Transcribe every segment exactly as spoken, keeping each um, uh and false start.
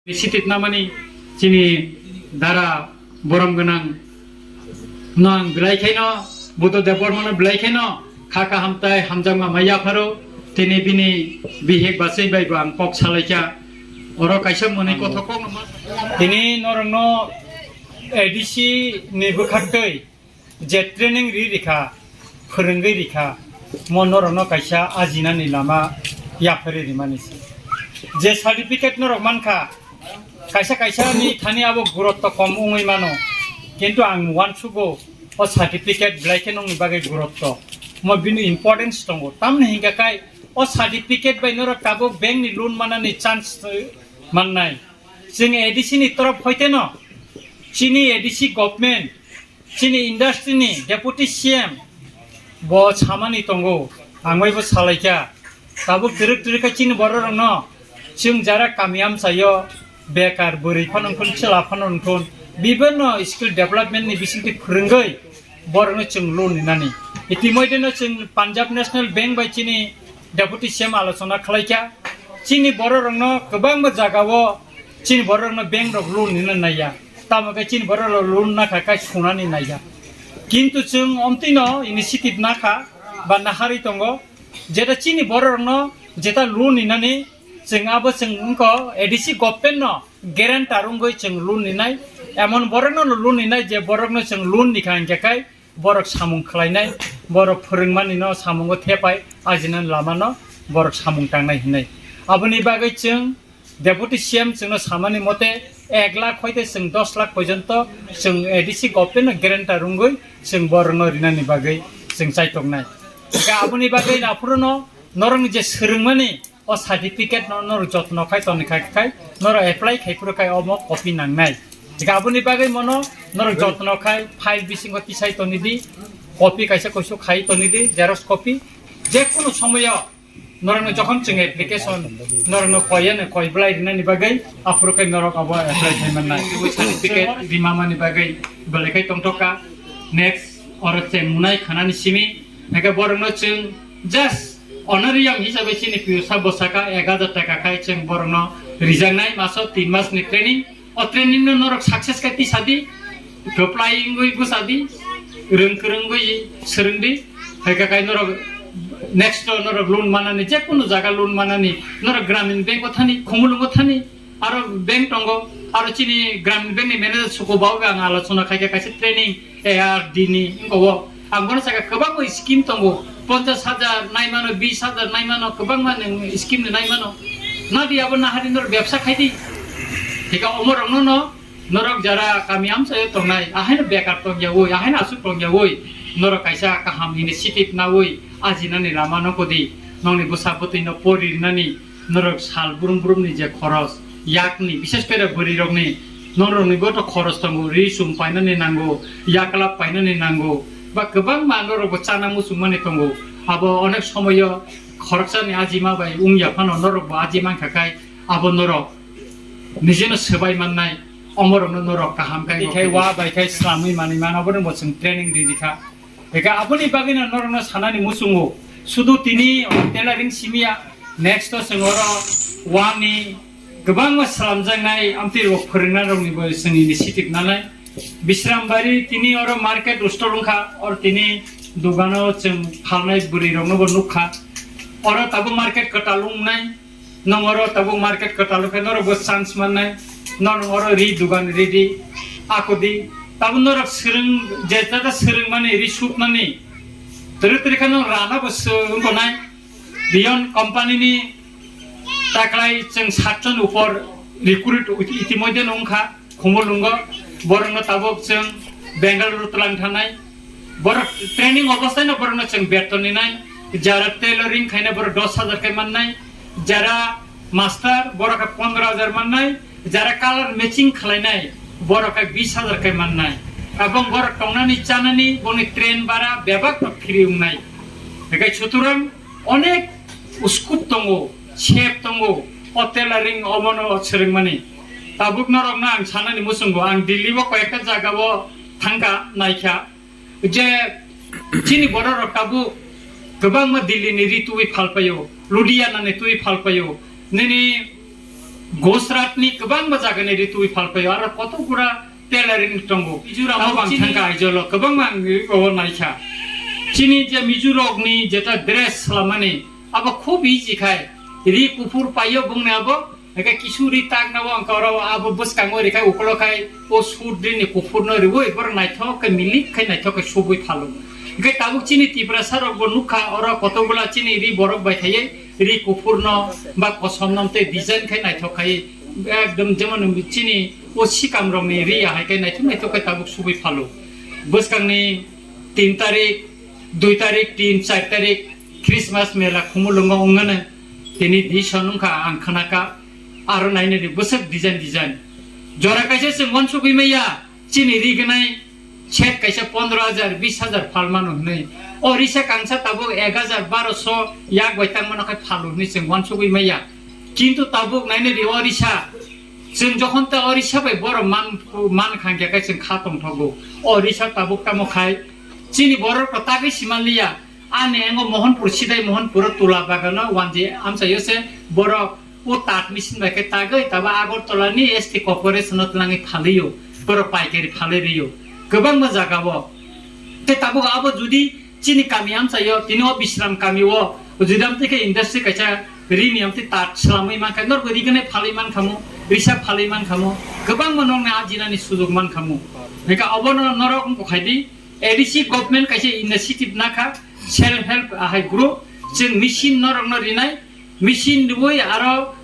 Sititnamani chini dara borom gwnang no ang belai khaino, Buddha Debbarmano belai khaino kha kaham tai hamjakma ma yapharo. Tini bini bihik bachai bai bo ang kok salaikha. Oro kaisa mwnwi kothok kokno ma. Tini norokno A D C ni bwkhaktwi je training ri rikha, phwrwngwi rikha, mo norokno kaisa ajinani lama yapharwi rimani se. Je certificate norok mankha, kaisa kaisa ni thani abo gurutto kom wngwi mano, kintu ang uansugo o certificate belai khe nokni bagwi gurutto, mo bini importance tongo. Tamni hinkha khai o certificate bai norok tabuk bank ni loan manani chance mannai. Chwng A D C ni torof hoiteno chini A D C government, chini industry ni deputy C M bo samani tongo, ang bai bo salaikha. Tabuk twrwk twrwk khe chini bororokno chwng jara kami amchaio bekar bwrwi phano wngthun, chwla phano wngthun, bibinno skill development ni bisingtwi phwrwngwi borokno chwng loan rinani. Itimoideno chwng Punjab National Bank bai chini deputy C M alochona khlaikha. Chini bororokno kwbangma jagao chini bororokno bank rok loan rina naiya. Tamo khe chini bororok loan nakha khai sunani naiya. Kintu chwng omtwino initiative nakha ba naharwi tongo, jeta chini bororokno jeta loan rinani chwng abo chwng wngkha A D C government no guarantor wngwi chwng loan rinai. Emon borokno loan rinai je borokno chwng loan rikha hinkhe khai borok samung khlainai, borok phwrwngmani no samungo thepai ajinani lama no borok samung tangnai hinwi. Aboni bagwi chwng Deputy C M chwngno samani mote ek lakh hoite chwng dos lakh porjonto chwng A D C government no guarantor wngwi chwng borokno rinani bagwi chwng chaitoknai. Hwnkhe aboni bagwi aphuru no norokni je swrwngmani o certificate no norok jotno khai toni khai khai norok apply khai phuru khai omo copy nangnai. Hwnkhe aboni bagwi mono norok jotno khai file bisingo tisai toni di, copy kaisa kuisuk khai toni di, xerox copy. Je kunu somoyo norokno jokhon chwng application norokno koyane koi belai rinani bagwi aphuru khai norok abo apply khai mannai. Certificate rimamani bagwi belai khai tongthokha. Next oro chwng munai khanani simi, hwnkhe borokno chwng just honorarium hisabe chini piusa bwsaka ek hajar taka khai chwng borokno rijaknai maso tin masni training. O training no norok success khai tisadi, kwplai wngwi bwsadi, rwng kwrwngwi swrwngdi, hai khe kai norok next o norok loan manani, je kunu jaga loan manani, norok Gramin Bank o thani, Khumulwng o thani, aro bank tongo, aro chini Gramin Bank ni manager Suko Babu bai ang alochona khai khe kaisa training A R D ni wngkha o. Ang bono saka kwbangma scheme tongo, ponchash hajar nai mano, bish hajar nai mano, kwbangma nwng scheme ni nai mano. Nadi abo nahari norok bebsa khai di. Hika omorokno no, norok jara kami amchaio tongnai, ahaino bekar tongyawi, ahaino aswk tongyawi, norok kaisa kaham initiative nawi ajinani lama no kodi, nongni bwsa bwtwi no pori rinani, norok sal brum brum ni je khoros, yakni, bishes kore bwrwi rokni, norok ni bo to khoros tongo, ri sum painani nango, yaklap painani nango, ba kwbangma norok bo chana muchung mani tongo. Abo onek somoyo khoroksa ni ajima bai wngya phano norok bo aji mankha khai abo norok nijino swbai mannai, omorokno norok kaham khai khai wa bai khai slamwi manwi mano, abono bo chwng training ri rikha. Eka aboni bagwino norokno sanani muchungo, sudu tini tailoring simiya, next o chwng oro wani kwbangma slamjaknai amtwi rok phwrwngna rokni bo chwng initiative nanai. Bisrambari tini oro market store wngkha, oro tini dogano chwng phalnai bwrwi rokno bo nukha. Oro tabuk market kwtal wngnai. Nong oro tabuk market kwtal khe norok bo chance mannai. Nong oro ri dugan ridi, akodi. Tabuk norok swrwng, je jata swrwngmani, ri sukmani. Twrwi twrwi khe nong rana bo swrwng tongnai. Beyond company ni taklai chwng satjon upor recruit iti-, itimodhye no wngkha. Khumulwngo, borokno tabuk chwng Bengaluru twlang thanai. Borok training obosthaino borokno chwng beton rinai. Jara tailoring khaina borok dos hajar khe mannai. Jara master borok khe pondro hajar mannai. Jara color matching khlainai borok khe bish hajar khe mannai. Abong borok tongnani chanani boni train bara bebak no free wngnai. Hwnkhe suturang onek scope tongo, sep tongo, o tailoring obono swrwngmani. Tabuk norokno ang sanani muchungo, ang Delhi o koyekta jaga o thangkha, naikha, je chini borok rok tabuk kwbangma Delhi ni ri twi phalpaio, Ludhiana ni twi phalpaio, nini Gujarat ni kwbangma jaga ni ri twi phalpaio, aro koto gura tailoring tongo. Mizoram o bang thangkha Aizawl o kwbangma ang ri o naikha. Chini je Mizo rok ni jeta dress swlamani abo khub easy khai. Ri kuphur paio bungni abo, hake kisu ri takna o angka oro abo bwskango rikhai ukolo khai o suit ri ni kuphur no riwi borok naithok khe milik khai naithok khe subwi phalo. Hingke tabuk chini Tiprasa rok bo nukha oro koto gula chini ri borok bai khaiye ri kuphur no ba kosom no tei design khai naithok khai ekdom jemon chini o sikam rok ni ri ahai khai naithok naithok khai tabuk subwi phalo. Bwskang ni tin tarik, dui tarik, tin, char tarik Christmas mela Khumulwngo wngnani tini dison wngkha ang khnakha aro nainani bwswk design design. Jora kaisa chwng uansugwi maya chini ri gwnai set kaisa pondro hajar, bis hajar phalmano hwnwi. O risa kangsa tabuk ek hajar, baroso yak bai tangmano khai phalo hwnwi chwng uansugwi maya. Kintu tabuk nainani o risa chwng jokhon ta o risa bai borok man, man khangya khai chwng kha tongthogo. O risa tabuk tamo khai chini borok rok tagwi simanliya. Ani engo Mohanpur sidai Mohanpur o tula bagano wanji amchaio se borok o tat machine bai khe tagwi taba Agartala ni S T corporation o twlangwi phalwio, borok paikari phalwi rio kwbangma jaga o. Tei tabuk abo judi chini kami amchaio tini o Bisram kami o judi amtwi khe industry kaisa rini amtwi tat swlamwi mankha norok ri gwnai phalwi mankhamu, risa phalwi mankhamu, kwbangma nokni ajinani sujok mankhamu. Hingkhe obono norok wngkha khaidi A D C government kaisa initiative nakha, self help ahai group, chwng machine norokno rinai, machine riwi aro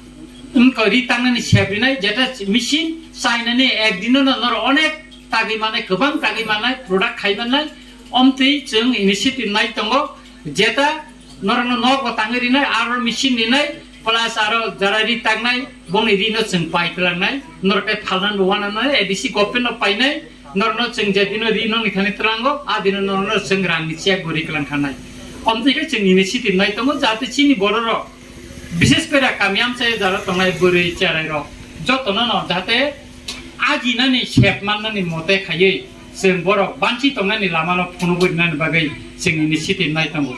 wngkha ri tangnani sep rinai, jeta machine chainani ek dino no norok onek tagwi manai, kwbang tagwi manai, product khai manai, omtwi chwng initiative nai tongo, jeta norokno nogo tangwi rinai, aro machine rinai, plus aro jara ri tangnai, bongni rino chwng pai twlangnai, norok tei phalnani bo wananai, A D C government no painai, norokno chwng je dino ri nokni thani twlango, a dino norokno chwng rangni check bo ri kwlang khanai. Omtwi khe chwng initiative nai tongo, jahate chini bororok, bishes kore kami amchaio jara tongnai bwrwi cherai rok, jotono no jahate ajinani sep mannani mote khaiwi chwng borok banchi tongnani lamano phunugwi rinani bagwi chwng initiative nai tongo.